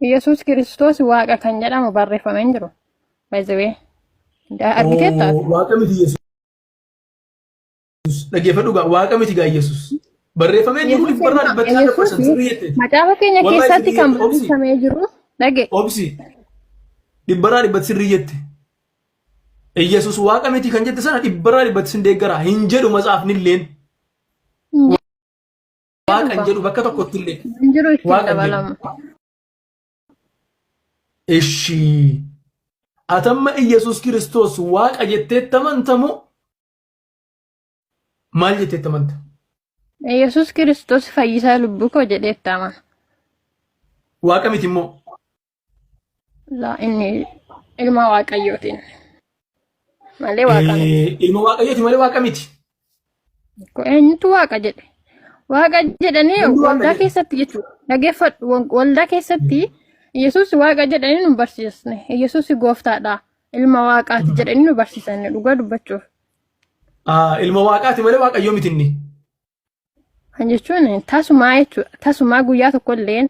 Yesuus Kiristoos Waaqa kan jedhamu barreeffamee hin jiru. By the way. Argiteetta? Oo, Waaqa miti Yesuus. Dhaggeeffadhu gaa Waaqa miti gaa Yesuus. Barreeffamee jiru Yesuus dhibbarraa ilma dhibbatti haadha Yesuus percent sirrii jette. macaafa keenya Wallahi keessatti sirrii kan jette obsi. barreeffamee jiru dhage. Obsi. Dhibbarraa dhibbatti sirrii jette. Yesuus Waaqa miti kan jette sana dhibbarraa dhibbatti sin deeggara hin jedhu matsaafni illeen. Hin Waaqa jedhu hin jedhu bakka tokkotti illee. Hin jiru ittiin Waaqa hin jedhu. dabalamu. Ishii. Atamma Iyyasuus Kiristoos Waaqa jetteetti amantamoo maal jetteetti amanta? Yesuus Kiristoos fayyisaa lubbuu koo jedheetti amana. Waaqa miti immoo. Laa inni ilma Waaqayyootiin malee Waaqa miti. Ilma Waaqayyooti malee Waaqa miti. Ko eenyutu Waaqa jedhe? Waaqa jedhanii Hundi Waaqa waldaa jedhe. keessatti jechuudha. Dhageeffadhu waldaa keessatti Yesuus Waaqa jedhanii nu barsiisne. Yesuus gooftaadha. Ilma Waaqaati jedhanii nu barsiisan dhugaa dubbachuuf. Ah, ilma Waaqaati malee Waaqayyoo miti inni. Kan jechuun tasumaa jechuudha. Tasumaa guyyaa tokko illeen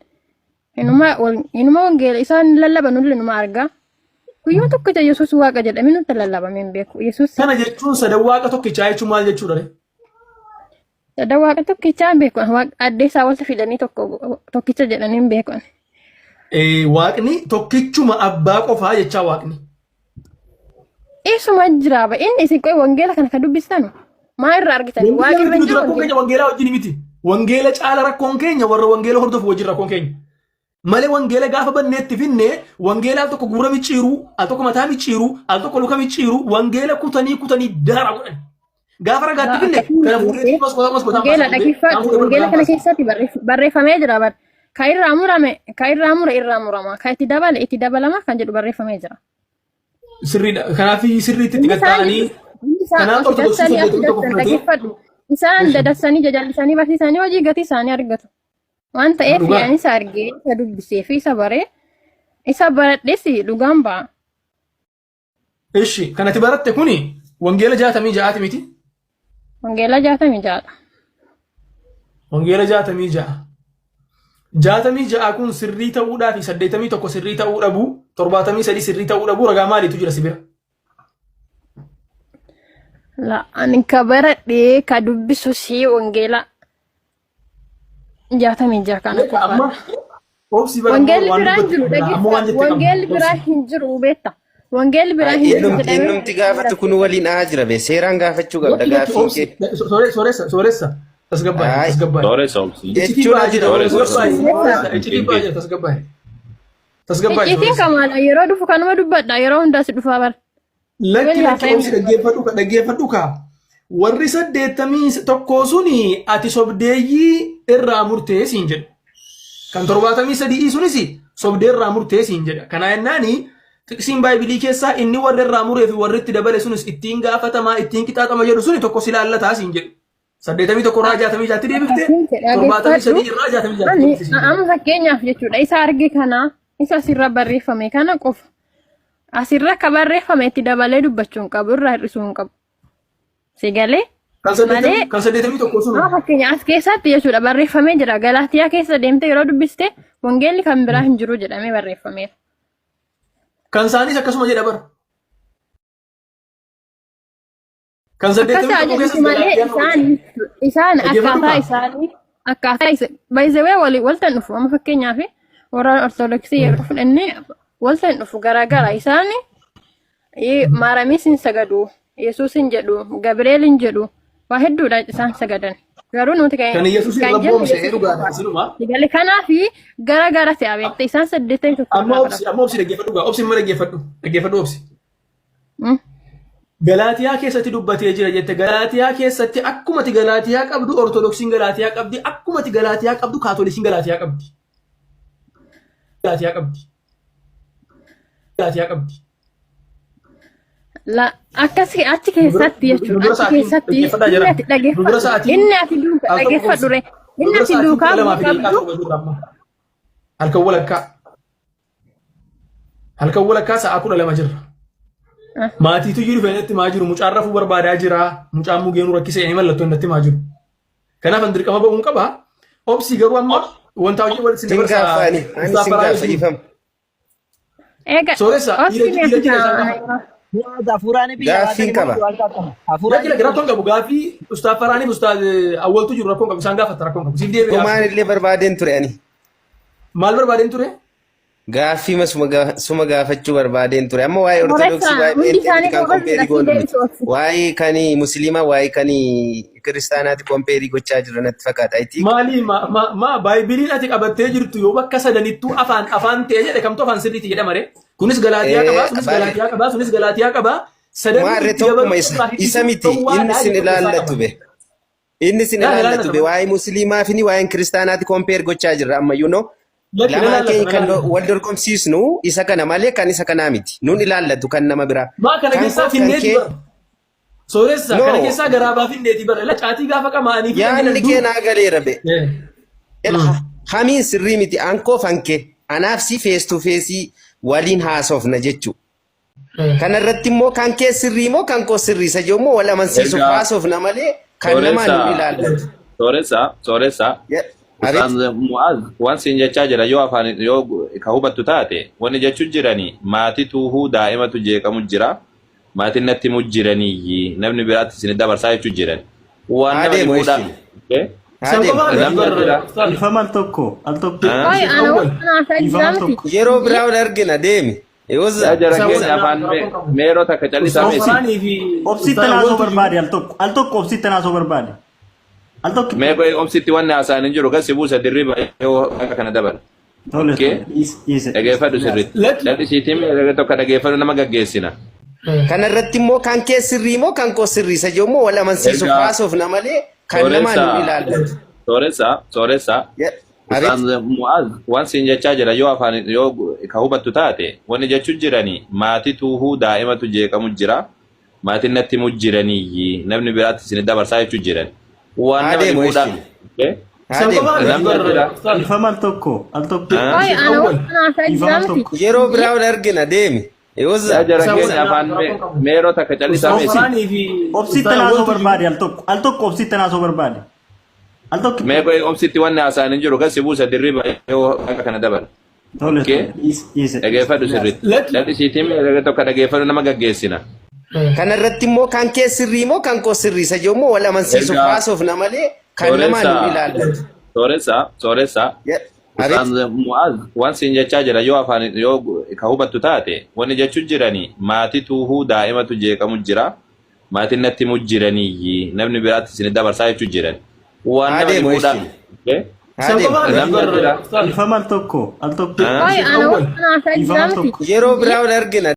inuma wangeela isaan lallaban illee numa argaa. Guyyaa tokko ija Yesuus Waaqa jedhamee nutti lallabamee hin beeku. Yesuus Kana jechuun sadan Waaqa tokkichaa jechuun maal jechuudha ree? Sadan Waaqa tokkichaa hin beeku. Waaqa addee isaa walitti fidanii tokko tokkicha jedhanii hin beeku. Waaqni tokkichuma abbaa qofaa jechaa Waaqni. Isuma jira ba inni isin qoy wangeela kana kan dubbistanu maa irraa argitani? Wangeela Waaqni irra miti hin nuti jiru rakkoon wangeela. keenya wangeelaa wajjin miti. Wangeela caala rakkoon keenya warra wangeela hordofu wajjin rakkoon keenya. Malee wangeela gaafa banneetti finne wangeela al tokko gurra micciiru, al tokko mataa micciiru, al tokko luka micciiru, wangeela kutanii kutanii daara godhan. Gaafa ragaatti Laa finne akkasii kana miti fuudhee jettee maskootaa maskootaan wangeela baasa fuudhee kaan dhaggeeffadhu fuudhee wangeela barbaraan kana baasa. keessatti barreeffamee jira bar ka irraa murame ka irraa mure irraa murama ka itti dabale itti dabalama kan jedhu barreeffamee jira. Sirriidha. Kanaaf sirriitti itti Inni isaan gatta'anii inni isaan kanaaf asii ortodoksii dassanii asii 81 dassan fudhatee dhaggeeffadhu. Isaan dadassanii jajallisanii barsiisanii hojii gatii isaanii argatu. Waan ta'eef Dhugaa. ani isa argee isa dubbisee fi isa baree isa baradhes dhugaan ba'a. Ishi kan ati baratte kuni wangeela 66ti miti? Wangeela 66dha. Wangeela 66. 66 kun sirrii ta'uudhaa fi 81 sirrii ta'uu dhabuu 73 sirrii ta'uu dhabuu ragaa maaliitu jira si bira? La ani ka baradhee ka dubbisu si wangeela 66 kana Amma qofaadha. obsi bara ammoo Wangeelli waan biraa hin dubbattu jiru qabna. Amma waan dhageessa. jette qabna. Wangeelli biraa Obsi. hin jiru beekta. Wangeelli biraa hin jiru Innumti jedhamee innumti gaafatu kun waliin haa jira be seeraan gaafachuu qabda Lakki lakki gaaffiin obsi. kee. Sooressa sooressa tasgabbaa'e Ay tasgabbaa'e. Sooressa obsi. Iccitii jechuun ba'aa jira jira Sooressa tasgabbaa'e obsi. sooressa iccitii ba'aa jira tasgabbaa'e tasgabbaa'e Icciitiin sooressa. kamaadha. Yeroo dhufu kanuma dubbadha. Yeroo hundaas dhufaa bara. Lakki Wali lakki haasa'e obsi dhaggeeffadhu ka dhaggeeffadhu ka. Warri 81 suni ati sobdeeyyii irraa murtee siin jedhu. Kan 73 sunis sobdee irraa murtee siin jedha. Kanaa jennaani xiqsiin baaybilii keessaa inni warra irraa muree fi warri itti dabale sunis ittiin gaafatamaa ittiin qixaaxama jedhu suni tokko si laallataa siin jedhu. 81 irraa 66tti deebifte Akkasiin jedha 73 dhaggeeffadhu. irraa 66tti Ani deebifte siin jedhu. amma fakkeenyaaf jechuudha isa arge kana isa asirra barreeffame kana qofa. Asirra akka barreeffame itti dabalee dubbachuu hin qabu irraa hir'isuu hin qabu. Si galee Kan malee 80 kan 81 sun amma fakkeenya as keessatti jechuudha barreeffamee jira. Galaatiyaa keessa deemtee yeroo dubbiste wangeelli kan biraa hin jiru jedhamee barreeffameera. Kan isaaniis akkasuma jedha bara. Kan Akkas 81 haa jedhuti keessas malee Galaatiyaan isaan hojjeta. isaan Dhaggeeffadhu akkaataa kaa. isaanii akkaataa isa by the way walii waltan dhufu amma fakkeenyaaf warra ortodoksii yeroo fudhanne waltan dhufu garaagara isaan maaramis hin sagadu yesuus hin jedhu gabrieel hin jedhu waa hedduudha isaan sagadan garuu nuti kan Kan Yesuus kan jennu rabboomse yesuus dhugaadha qofa isinuma. Sigale kanaafi gara gara ta'e beekte isaan 81 Amma irraa obsi baratu. amma obsi dhaggeeffadhu gaa obsi immoo dhaggeeffadhu dhaggeeffadhu obsi. Galaatiyaa keessatti dubbatee jira jette. Galaatiyaa keessatti akkumati Galaatiyaa qabdu Ortodoksiin Galaatiyaa qabdi. Akkumati Galaatiyaa qabdu Kaatolikiin Galaatiyaa qabdi. Galaatiyaa qabdi. Galaatiyaa qabdi. La akkasi achi keessatti Nu jechuudha. bira Achi sa'aatiin keessatti dhaggeeffadhaa inni jira. ati Nu bira dhaggeeffadhu. sa'aatiin Inni ati duuka al tokko dhaggeeffadhu obsi. re. Nu Inni bira ati sa'aatiin duukaa kudha bu'uu lamaa fi daqiiqaa qabdu torba jirra amma. Halkan walakkaa. Halkan walakkaa sa'a 12 jirra. Maatiitu jiru feenetti maa jiru mucaan rafuu barbaadaa jira mucaan mugeenuu rakkisee inni mallattoo innatti maa jiru. Kanaaf an dirqama ba'uun qaba. Obsi garuu amma Wanta hojii walitti Sin gaafa ani. Ani sin gaafa ifama. Eega Sooressa, obsi dhiira mee dhiira jira isaan ati gaafa. Hafuuraan biyya Gaaffiin qaba. Hafuuraan Lakki lakki rakkoon qabu gaaffii Ustaaz Faraaniif Ustaaz Awwaltu jiru rakkoon qabu isaan gaafata rakkoon qabu. Siif deebi'e Homaan gaaffii. illee barbaadeen ture ani. Maal barbaadeen ture? Gaaffii suma gaafachuu barbaadeen ture. Amma waa'ee Sooressa Ortodoksii waa'ee hundi Pheenxeeti isaanii kan goobazidha kompeerii si goonu miti. deebisu obsi. Waa'ee kan Musliimaa waa'ee kan Kiristaanaati kompeerii gochaa jirra natti fakkaata. I think Maali ma ma ma baaybiliin ati qabattee jirtu yoo bakka sadanittuu afaan afaan ta'e jedhe kamtu afaan sirriiti jedhama ree? Kunis Galaatiyaa qabaa, sunis baay'ee Galaatiyaa qabaa, sunis Galaatiyaa qabaa. Sadanuu maarree itti tokkuma dabaluu isa irraa isa hir'isuun miti inni dhowwaadhaa sin jedhu keessaa ilaallatu qaba. be. Inni sin Yaa ilaallatu ilaallata be bara. waa'ee Musliimaa fi waa'een Kiristaanaati kompeer gochaa jirra amma you know. Lakki na Lamaan ilaallata keenya na kan ilaallata. wal dorgomsiisnu isa kana malee kan isa kanaa miti. Nun ilaallatu kan nama biraa. Maa kana Kan keessaa koof kan finneeti kee bara. Sooressa kana no keessaa garaabaa finneeti bara. La caatii gaafa qamaanii fidan jedhan yaadni dur. kee naa galeera be. Hamiin sirrii miti ankoo fanke anaaf si face to face waliin haasofna jechuu. Kana irratti immoo kan kee sirrii moo kan koo sirrii isa jedhu immoo wal amansiisuuf Ergaa haasofna malee kan namaa sooressa nun ilaallatu. sooressa sooressa Abeet. Ustaaz Mu'aaz waan siin jechaa jira yoo afaan yoo ka hubattu taate wanni jechuun jirani maatii tuuhuu daa'imatu jeeqamu jira maatiin natti himu jiraniiyyi namni biraatti isin dabarsaa jechuu jiran waan Haa nama deemu dhibuudha. eshi. Okay? Haa Isaan deemu. qofaa miti Namni bar jira. Ustaaz. Dhiifama al tokko al tokko. Ah? Qoy ana Awwal. waan haasaa Dhiifama jira al miti. tokko. Yeroo biraa wal argina deemi. Yoozza. Yaa jara Isaan keenya wal afaan rakkoon qabu. meeroo takka callisaa Ustaaz meesi. Faraanii fi Obsitti Ustaaz naasoo Awwaltu jiru. barbaade al tokko al tokko obsitti naasoo barbaade. Al tokko. Mee qoy obsitti wanni haasa'an hin jiru kasi buusa dirriba yoo akka kana dabala. Tole Okay? tole dhiise dhiise. Dhageeffadhu sirriitti. Lakki. Lal'isiitii mee tokko dhageeffadhu nama gaggeessina. Kana irratti immoo kan kee sirrii moo kan koo sirrii isa jedhu immoo wal amansiisuuf Ergaa haasofna malee kan namaa sooressa nun ilaallatu. sooressa sooressa Abeet. Ustaaz Mu'aaz waan siin jechaa jira yoo afaan yoo ka hubattu taate wanni jechuun jirani maatii tuuhuu daa'imatu jeeqamu jira maatiin natti himu jiraniiyyi namni biraatti isin dabarsaa jechuu jiran waan Haa nama deemu dhibuudha. eshi. Okay? Haa Isaan deemu. qofaa miti Namni bar jira. Ustaaz. Dhiifama al tokko al tokko. Ah? Qoy ana Awwal. waan haasaa Dhiifama jira al miti. tokko. Yeroo biraa wal argina deemi. Yoozza. Yaa jara Isaan wal keenya afaan rakkoon qabu. meeroo takka callisaa Ustaaz meesi. Faraanii fi Obsitti Ustaaz naasoo Awwaltu jiru. barbaade al tokko al tokko obsitti naasoo barbaade. Al tokko. Mee qoy obsitti wanni haasa'an hin jiru kasi buusa dirriba yoo akka kana dabala. Tole Okay? tole dhiise dhiise. Dhageeffadhu sirriitti. Lakki. Lal'isiitii mee tokko dhageeffadhu nama gaggeessina. Kana irratti immoo kan kee sirrii moo kan koo sirrii isa jedhu immoo wal amansiisuuf Ergaa haasofna malee kan namaa sooressa nun ilaallatu. sooressa sooressa Abeet. Ustaaz Mu'aaz waan siin jechaa jira yoo afaan yoo ka hubattu taate wanni jechuun jirani maatii tuuhuu daa'imatu jeeqamu jira maatiin natti himu jiraniiyyi namni biraatti isin dabarsaa jechuu jiran waan Haa nama deemu dhibuudha. eshi. Okay? Haa Isaan deemu. qofaa miti Namni bar jira. Ustaaz. Dhiifama al tokko al tokko. Ah? Qoy ana Awwal. waan haasaa Dhiifama jira al miti. tokko. Yeroo biraa wal argina.